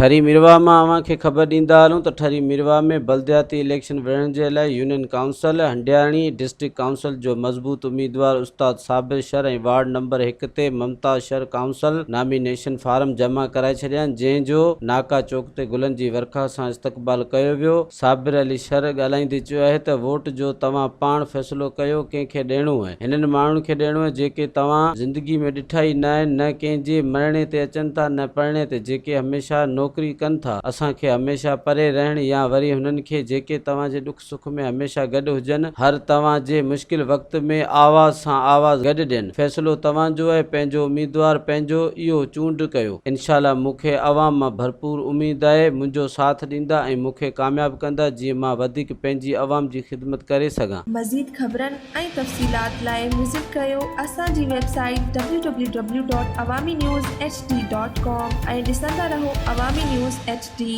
ٺري ميرواهه مان اوهان کي خبر ڏيندا هلون ته ٺري ميرواهه ۾ بلدياتي اليڪشن وڙهڻ جي لاء يونين ڪائونسل هنڊياڻي ڊسٽرڪٽ ڪائونسل جو مضبوط اميدوار استاد صابر شر ۽ وارڊ نمبر هڪ تي ممتاز شر ڪائونسل نامينيشن فارم جمع ڪرائي ڇڏيا آهن جنهن جو ناڪا چوڪ تي گلن جي ورکا سان استقبال ڪيو ويو صابر علي شر ڳالهائيندي چيو آهي ته ووٽ جو توهان پاڻ فيصلو ڪيو ڪنهن کي ڏيڻو آهي هنن ماڻهن کي ڏيڻو آهي جيڪي توهان زندگي ۾ ڏٺا ئي ناهن نه ڪنهن جي مرڻي تي اچن ٿا نه پرڻي تي جيڪي هميشه نوڪري ڪن ٿا اسان کي هميشه پري رهڻ يا وري هنن کي جيڪي توهان جي ڏک سک ۾ هميشه گڏ هجن، هر توهان جي مشڪل وقت ۾ آواز سان آواز گڏ ڏين. فيصلو توهان جو آهي، پنهنجو اميدوار پنهنجو اهو چونڊ ڪيو. انشاء الله مون کي عوام مان ڀرپور اميد آهي، منهنجو ساٿ ڏيندا ۽ مون کي ڪامياب ڪندا جيئن مان وڌيڪ پنهنجي عوام جي خدمت ڪري سگهان. مزيد خبرن ۽ تفصيلات لاء وزٽ ڪريو اسان جي website W W W dot Awami news H D dot com ۽ ڏسندا رهو عوامي نيوز ايڇ ڊي.